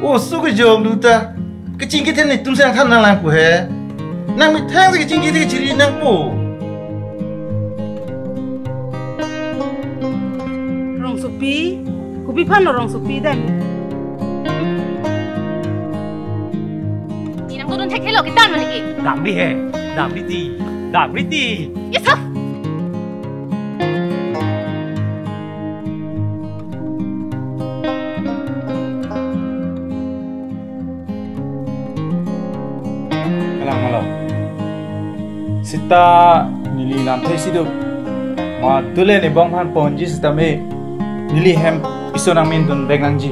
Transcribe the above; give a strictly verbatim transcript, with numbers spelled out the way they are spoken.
O su kejong lu ta. Kachingki the netum si nangthan nanglang pu he. Nang methang si kachingki the kachiri nangpo. Rongsopi, kopi aphan lo Rongsopi dam? Ne nangdodun thekthe lo, kedam lo niki. Damri he, damri ti, damri ti. Yes, sir. Kalang malo. Sita neli lamthe si do. Ma dule ne bong aphan ponji sitame neli hem iso nangmindun vek nangji.